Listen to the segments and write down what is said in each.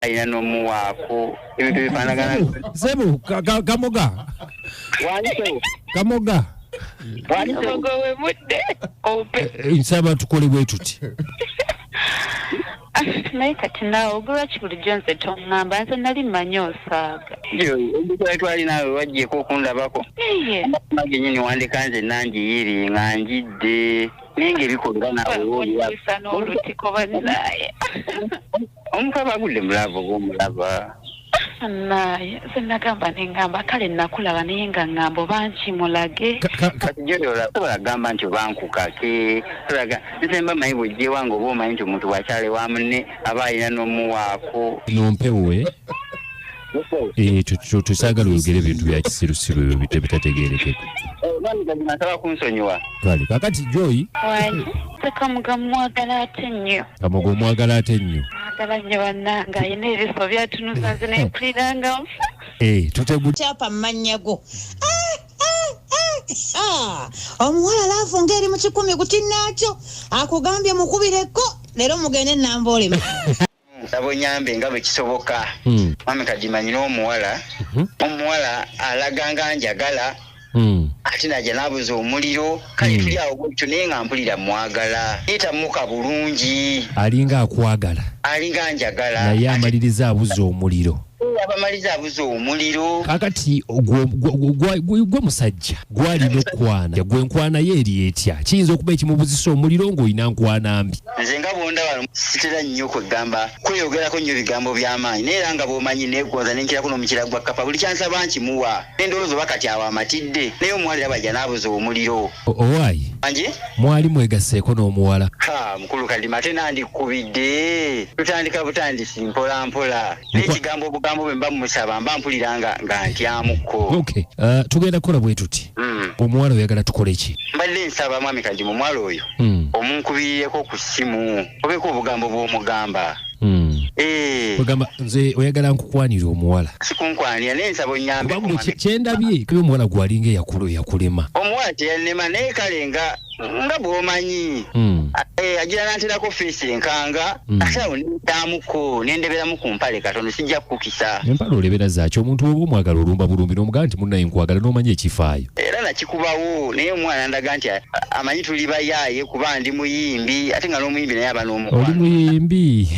Alina n'omuwaako ebintu bifaanagana. Sebo kamoga. Wani sebo? Kamoga. Wani sebo? Kamoga wemudde ope. Nsaba tukole bwe tuti. Naye kati naawe ogulwaki bulijjo nze toŋŋamba, nze nali mmanyi osaaga. Ebikola twali naawe wajjeeko okundabako. Eye. Magenyini wandeka nze nangiyiri nga njidde naye ng'ebikolera naawe owulira. Otuusa n'olutiko bannaye. Omuntu aba agudde mu laavu oba omulaba. Naye nze nagamba ne ŋŋamba kale nakulaba naye nga ŋŋamba oba nkimulage. Kati gy'oli osobola kugamba nti oba nkukake, tolaga nze mba mmanyi bw'ojja ewange oba omanyi nti omuntu bw'akyala ewa munne aba alina n'omuwaako. Eno mpewo, eh? Eh, tusaagala oyogere ebintu bya kisirusiru ebyo bitategeerekeka. Mwami Kazima nsaba kunsonyiwa. Kale kakati Joy. Wangi. Nze Kamoga mmwagala ate nnyo. Kamoga omwagala ate nnyo. Mwagala nnyo bannange, alina ebiso byatunuza nze ne mpulira nga nfa. Eh, tutegu Kyapa mu mannya go. Omuwala laavu ng'eri mu 100 ku kinnaakyo akugambye mukubireko leero mugende Namboole. Nsaba onyambe nga bwe kisoboka. Mwami Kadima nyina omuwala. Omuwala alaga nga njagala. Ate najja n'abuza omuliro. Kale tuli awo bwetyo naye nga mpulira mwagala. Naye tamuka bulungi. Alinga akwagala. Alinga njagala. Naye amaliriza abuza omuliro. Abamaliza abuza omuliro. Kakati gwe musajja gwalina okukwana, gwe nkwana ye eri etya? Kiyinza okuba ekimubuzisa omuliro ng'olina nkwana mbi. Nze nga bw'ondaba sitera nnyo kwegamba kweyogerako nnyo bigambo by'amaanyi, naye era nga bw'omanyi neegonza ne nkirako n'omukira gwa kkapa, buli kyansaba nkimuwa. Ne ndowooza oba kati awo amatidde, naye omuwala era bw'ajja n'abuza omuliro. Owaaye, Wangi? mwali mwegasseeko n'omuwala? Ha, mukulu Kadima ate nandikukubidde. Tutandika butandisi mpola mpola. Naye ekigambo obugambo bwe mba mmusaba mba mpulira nga ntyamukko. Okay, tugenda kukola bwe tuti. Omuwala oyagala tukole ki? Mbadde nsaba mwami Kadima omuwala oyo omunkubirireko ku ssimu obeeko obugambo bw'omugamba. Ogamba nze oyagala nkukwanire omuwala. Sikunkwanira naye nsaba onnyambe Kubanga ku mwami. kyendabye kuba omuwala gwalinga eyakulema. Omuwala teyannema naye kale nga bw'omanyi. Agira n'anterako feesi enkanga, ate awo nentaamuko, nendeberamu ku mpale katono, sijja kukukisa. Empale olebera zaaki? Omuntu oba omwagala olumba bulumbi n'omugamba nti munnaye nkwagala n'omanya ekifaayo. Era nakikubawo naye omwana andaga nti amanyi tuli bayaaye kuba ndi muyimbi, ate nga n'omuyimbi naye aba n'omukwano. Oli muyimbi?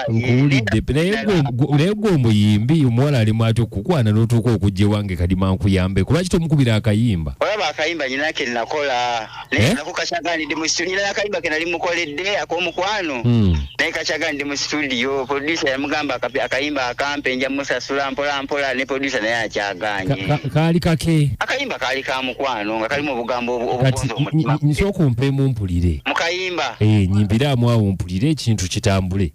Nkuwulidde. Naye gwe omuyimbi, omuwala alimu atya okukwana n'otuuka okujja ewange Kadima nkuyambe? Lwaki tomukubira akayimba? Olaba akayimba nyina ke nakola. Naye nako kacyaganidde mu studio, nyina akayimba ke nali mukoledde ak'omukwano. Naye kacyaganidde mu studio, producer yamugamba akayimba akampe nja musasula mpola mpola, ne producer naye akyaganye. Kaali kake? Akayimba kaali ka mukwano nga kalimu obugambo Kati obugonza omutima. nsooka ompeemu mpulire. Mu kayimba? Nyimbiraamu awo mpulire ekintu kitambule.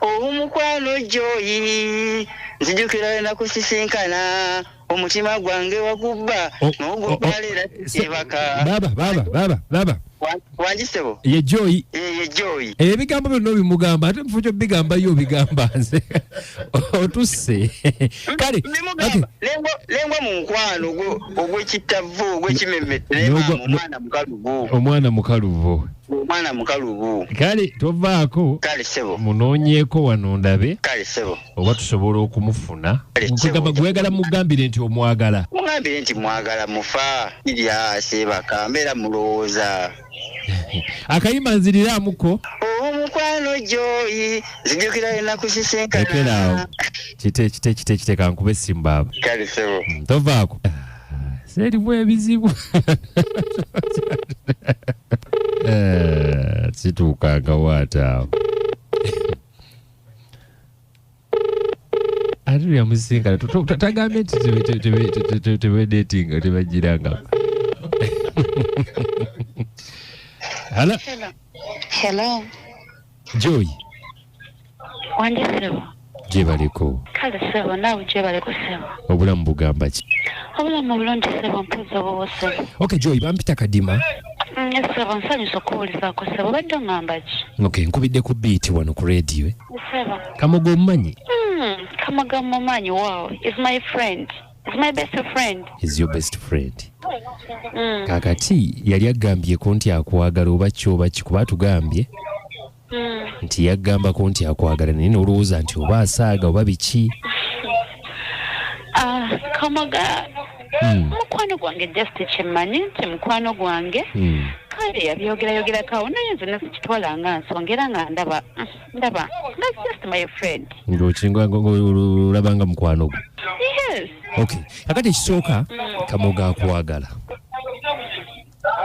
Omukwano Joy, nzijukira nakusisinkana. Omutima gwange wagubba, n'ogubba leero ebaka. Baba, baba, baba, baba. Wangi ssebo? Ye Joy. Ye Joy. Ebigambo byonna obimugamba, ate mu kifo ky'obigamba ye obigamba nze. Otusse. Kale, Mbimugamba, okay. lengwa mu mukwano ogw'ekittavu, ogw'ekimemmette, naye maama, omwana mukalubu. Omwana mukalubu. Omwana mukalubu. Kale, tovaako. Kale ssebo. Munoonyeeko wano ndabe. Kale ssebo. Oba tusobola okumufuna. Kale ssebo. Nkugamba gweyagala mugambire nti omwagala. Mugambire nti mwagala mufa. Irya seebaka mbeera mulowooza. Akayimba nziriraamuko. Omukwano Joy, nzijukira ennaku sisinkana. Lekera awo. Kite, kite, kite, kite, kankube essimu baaba. Kale ssebo. Tovaako. Seerimu ebizibu. Kituukanga waati awo. Ate yamusinkana, tagambye nti tebedatinga, tebagiranga. Hello. Hello. Joy. Wangi ssebo. Gyebaleko. Kale ssebo, naawe gyebaleko ssebo. Obulamu bugamba ki? Obulamu bulungi ssebo, mpozi obubwo ssebo. Okay Joy, bampita Kadima. Ssebo, nsanyusa okuwulizaako ssebo, obadde oŋŋamba ki? Okay, nkubidde ku beat wano ku radio. Ssebo. Kamoga omumanyi? Kamoga mumanyi, wow, is my friend. Is my best friend. Is your best friend. Kakati yali agambyeko nti akwagala oba ki oba ki, kuba atugambye. Nti yaggambako nti akwagala, naye n'olowooza nti oba asaaga oba biki. Ah, Kamoga mukwano gwange, just kyemmanyi nti mukwano gwange. Kale yabyogerayogerako awo, naye nze nasikitwala nga nsonga, era nga ndaba ndaba nga just my friend. Ng'okinga olaba nga mukwano gwo. Yes. Okay, kakati ekisooka, Kamoga akwagala.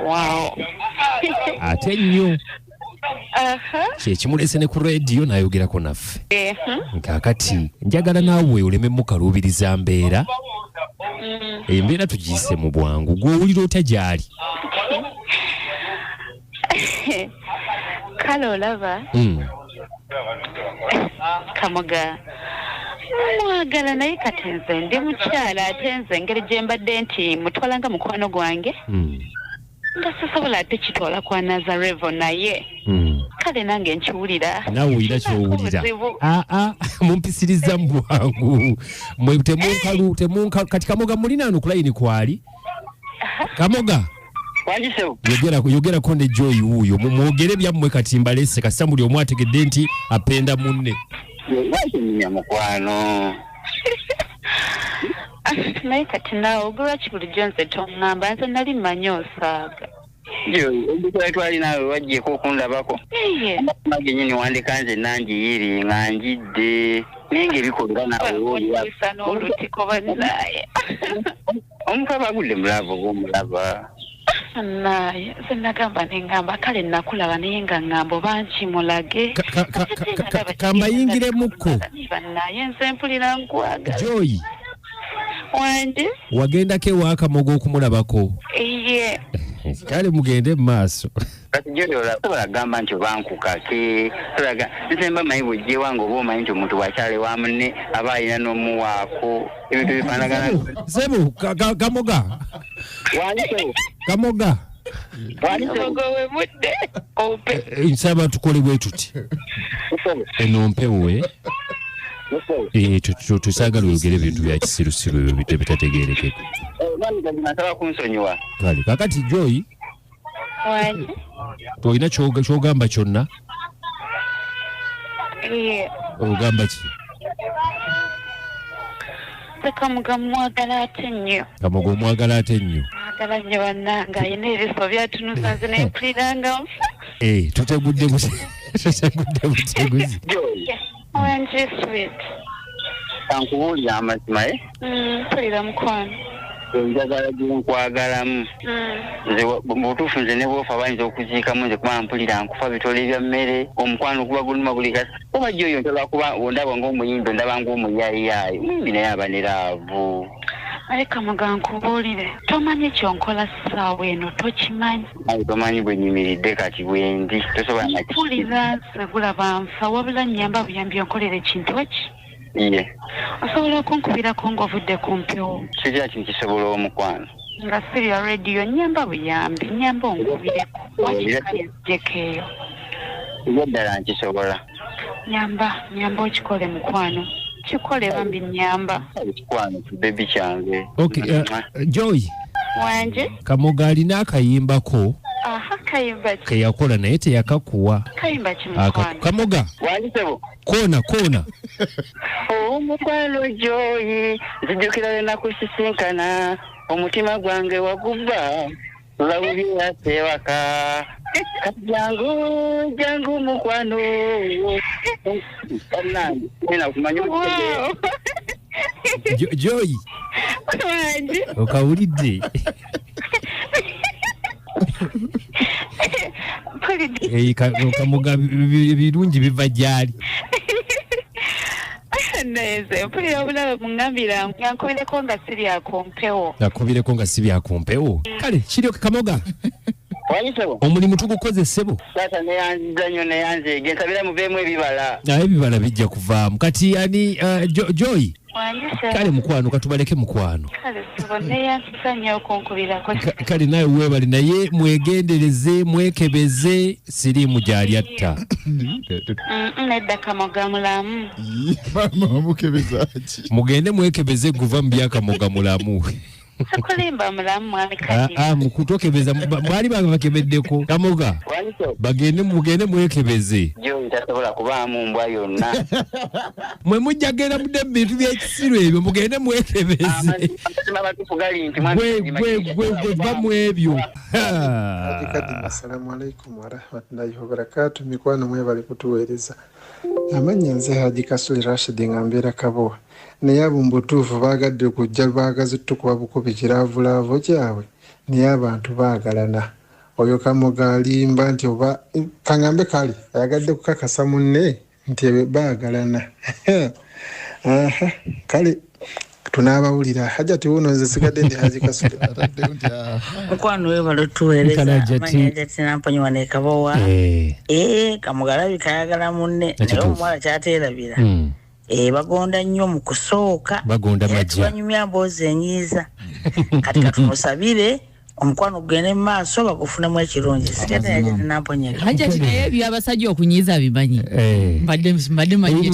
Wow. Ate nnyo. Kyekimulese ne ku rediyo n'ayogerako naffe. Kaakati njagala naawe oleme mukaluubiriza mbeera. Embeera tugiyise mu bwangu. Gw'owulira otya gy'ali? Kale olaba, Kamoga mwagala, naye kati nze ndi mukyala, ate nze engeri gye mbadde nti mutwala nga mukwano gwange, nga sisobola ate kitwala kwa Nazarevo, naye kale nange nkiwulira. Naawe olina kyowulira. Obuzibu. Aa, mumpisiriza mu bwangu. Mwe temunkalu temunkalu. Kati Kamoga mulina ano ku layini kwali. Kamoga. Wangi ssebo. Yogerako ne Joy wuuyo. Mwogere byammwe kati mbalese, kasita buli omu ategedde nti apenda munne. Lwaki nnumya mukwano? Ah, naye kati naawe gwe lwaki bulijjo nze toŋŋamba? Nze nali mmanyi osaaga. Ebikola twali naawe wajjeeko okundabako. Eye. Magenyini wandeka nze nangiyiri nga njidde, naye ng'ebikolwa naawe owulira. Okyusa n'olutiko bannaye. Omuntu aba agudde mu love oba omulaba. Naye nze nagamba neŋŋamba kale nakulaba, naye nga ŋŋamba oba nkimulage. Kambayingiremukko. Bannaye nze mpulira nkwagala. Joy. Wange. Wagendako ewa Kamoga okumulabako? Iye. Kale mugende mu maaso. Kati Joy, osobola kugamba nti oba nkukake, tolaga nze mba manyi bw'ojja ewange oba omanyi nti omuntu bw'akyala ewa munne aba alina n'omuwaako ebintu bifaanagana. Sebo, Kamoga. Wangi ssebo. Kamoga. Wangi ssebo. Kamoga wemudde ope. Nsaba tukole bwe tuti. Eno mpewo, eh? Tusaagala oyogere ebintu bya kisirusiru ebyo bitategeerekeka. Mwami Kazima, nsaba kunsonyiwa. Kale kakati Joy, Wangi. olina ky'ogamba kyonna? Iye. Ogamba ki? Nze Kamoga mwagala ate nnyo. Kamoga omwagala ate nnyo. Mwagala nnyo bannange, alina ebiso byatunuza nze ne mpulira nga nfa. Tutegudde buteguzi. Joy. Wangi sweet. Kankubuulire amazima, eh? Mpulira mukwano. Enjagala gye nkwagalamu. Nze mu butuufu nze ne bw'ofa bayinza okuziikamu nze, kuba mpulira nkufa bitole bya mmere, omukwano guba guluma buli kasi. Oba Joy ontaba kuba ondaba ng'omuyimbi, ondaba ng'omuyaayiyayi. Omuyimbi naye aba ne love. Naye Kamoga nkubuulire, tomanyi ky'onkola ssaawa eno, tokimanyi. Aye tomanyi bwe nnyimiridde kati bwe ndi, tosobola na Mpulira nze gulaba nfa, wabula nnyamba buyambi onkolera ekintu eki. Iye. Osobola okunkubirako ng'ovudde ku mpewo? Sirina kintu kisobola omukwano. Nga siri ya rediyo, nnyamba buyambi, nnyamba onkubireko. Wakikale nzijeko eyo. Ebya ddala nkisobola. Nyamba, nyamba okikole mukwano. Kikole bambi, nnyamba. Ekikwano ki baby kyange. Okay, Joy. Wanje. Kamoga alina akayimbako. Aha, kayimba ki? Ke yakola naye teyakakuwa. Kayimba ki mukwano? Kamoga. Wangi ssebo. Koona, koona. Omukwano Joy, nzijukira lwe nakusisinkana, omutima gwange wagubba, lwawulira sewaka. Kati jangu, jangu mukwano. Bannange, ngenda kumanya Wow. Joy. Wangi. Okawulidde? Mpulidde. Kamoga ebirungi biva gy'ali. Naye nze mpulira obulabe, muŋŋambira nga nkubireko nga siri akumpewo. Akubireko nga si byakumpewo. Kale kiryoke Kamoga. Wangi ssebo. Omulimu tugukoze ssebo. Taata neyanziza nnyo, neyanzeege, nsabira muveemu ebibala. Naye ebibala bijja kuvaamu. Kati ani, Joy? Wangi ssebo. Kale mukwano, katubaleke mukwano. Kale ssebo, neyanziza nnyo okunkubirako. Kale nawe weebale, naye mwegendereze, mwekebeze, siriimu gy'ali atta. Nedda Kamoga mulamu. Maama wamukebeza ki? Mugende mwekebeze kuva mu bya Kamoga mulamu. Sikulimba mulamu mwami Kadi. Ah, mukutokebeza mwali bange bakebeddeko Kamoga. Bagende mugende mwekebeze. Joyi tasobola kubaamu mbwa yonna. Mwe mujja genda mudde mu bintu by'ekisiru ebyo mugende mwekebeze. Amazima matuufu gali nti mwami Gwe Kadima gwe gwe gwe va mu ebyo. Haji Kadima, assalamu alaikum warahmatullahi wabarakatu. Mikwano mwebale kutuweereza. Amannya nze Haji Kasuli Rashid nga mbeera Kabowa. Naye abo mu butuufu baagadde kujja baagazi tukuba bukubi kiraavulaavu kyabwe. Naye abantu baagalana. Oyo Kamoga alimba nti oba kangambe kale ayagadde kukakasa munne nti baagalana. Aha, kale tunaabawulira. Hajati wuuno nze sigadde ndi Haji Kasuli. Mukwano webale otuweereza. Nkala Hajati. Amanya Hajati Namponyi wano e Kabowa. Kamoga alabika ayagala munne naye Ekituufu. omuwala kyateerabira. Bagonda nnyo mu kusooka. Bagonda Era majja. tubanyumya mboozi enyiiza. Kati katumusabire omukwano gugende mu maaso bagufunemu ekirungi. Sigadde Hajati Namponyi e Kabowa. Hajati naye eby'abasajja okunyiiza bimanyi. Mbadde manyi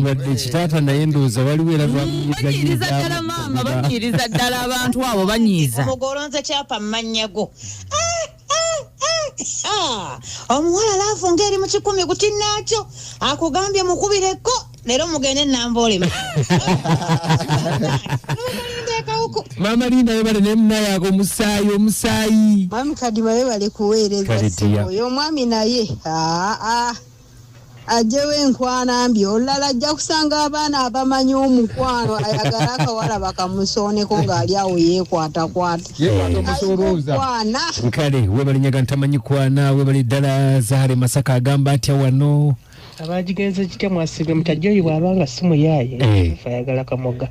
Badde kitaata naye ndowooza waliwo era banyiiriza ddala maama, banyiiriza ddala abantu abo banyiiza. Omugolonze kyapa mu mannya go. Omuwala laavu ng'eri mu 100 ku kinnaakyo akugambye mukubireko leero mugende Namboole. Maama Linda webale naye munaye omusaayi omusaayi. Mwami Kadima webale kuweereza. Kale dear. Oyo omwami naye ajjewo enkwana mbi olulala ajja kusanga abaana abamanyi omukwano ayagala akawala bakamusooneko ng'ali awo yeekwatakwata. Yeekwata omusoolooza. Kwana. Nkale webale nyaga ntamanyi kwana webale ddala. Zahare Masaka agamba atya wano? Abagigenze kitya mwasibwe mutajjoyi bw'abanga si muyaaye kituufu ayagala Kamoga.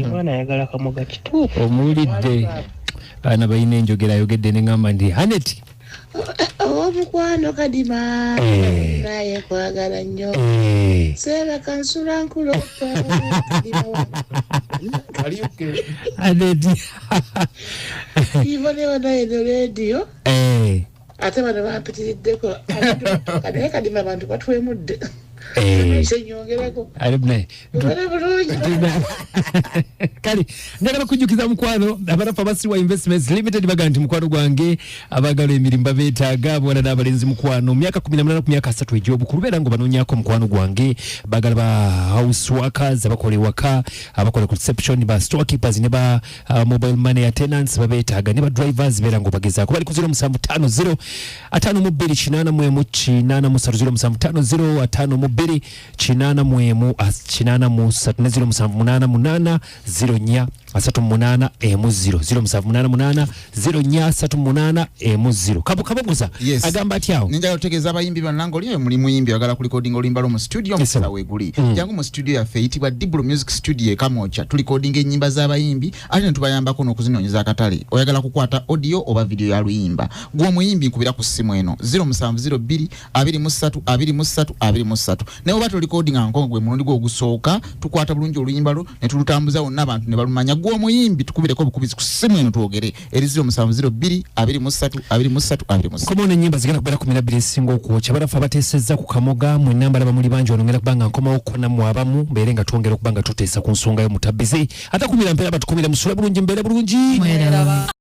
Omwana ayagala Kamoga kituufu. Omuwulidde baana balina enjogera ayogedde ne ŋŋamba nti Hanet. Owomukwano Kadima naye kwagala nnyo. Seera kansula nkulopa Kadima. Hanet. Ivo ne wanaye ne rediyo. Ate bano bampitiriddeko naye Kadima abantu batwemudde. Kyenyongerako. Mubale bulungi. Kale njagala kujjukiza mukwano abarafa Basiwa Investments Limited baga nti mukwano gwange abagala emirimu babeetaaga abawala n'abalenzi mukwano myaka 18 ku myaka 3 egy'obukulu beera nga banoonyaako mukwano gwange bagala ba house workers abakola ewaka abakola ku reception ba storekeepers ne ba mobile money attendants babeetaaga ne ba drivers beera nga obagezaako bali ku 0750 52 83 0750 52 83 ne 0788 04 38 0 0788 04 38 0. Kabogoza Yes. agamba atya awo? Ninjagala otegeeza abayimbi bannange oli muli muyimbi oyagala kulikodinga oluyimba lwo mu studio omukisa weeguli. Jangu mu studio yaffe eyitibwa Dibro Music Studio e Kamwokya. Tulikodinga ennyimba z'abayimbi ate ne tubayambako n'okuzinoonyeza akatale. Oyagala kukwata audio oba video ya luyimba. Gwe omuyimbi nkubira ku ssimu eno 0702 23 23 23. Naye oba tulikodinga nko gwe mulundi gwo ogusooka tukwata bulungi oluyimba lwo ne tulutambuza wonna abantu ne balumanya. Gwe omuyimbi tukubireko obukubizi ku ssimu eno twogere eri 0702 23 23 23. Nkomawo n'ennyimba zigenda kubeera 12 ezisinga okwokya. Barafa abateesezza ku Kamoga mwenna mbalaba muli bangi wano ngenda kuba nga nkomawo ko nammwe abamu mbeere nga twongera okuba nga tuteesa ku nsonga y'omutabizi. Atakumira mpeera batukumira musule bulungi mbeere bulungi. Mweraba.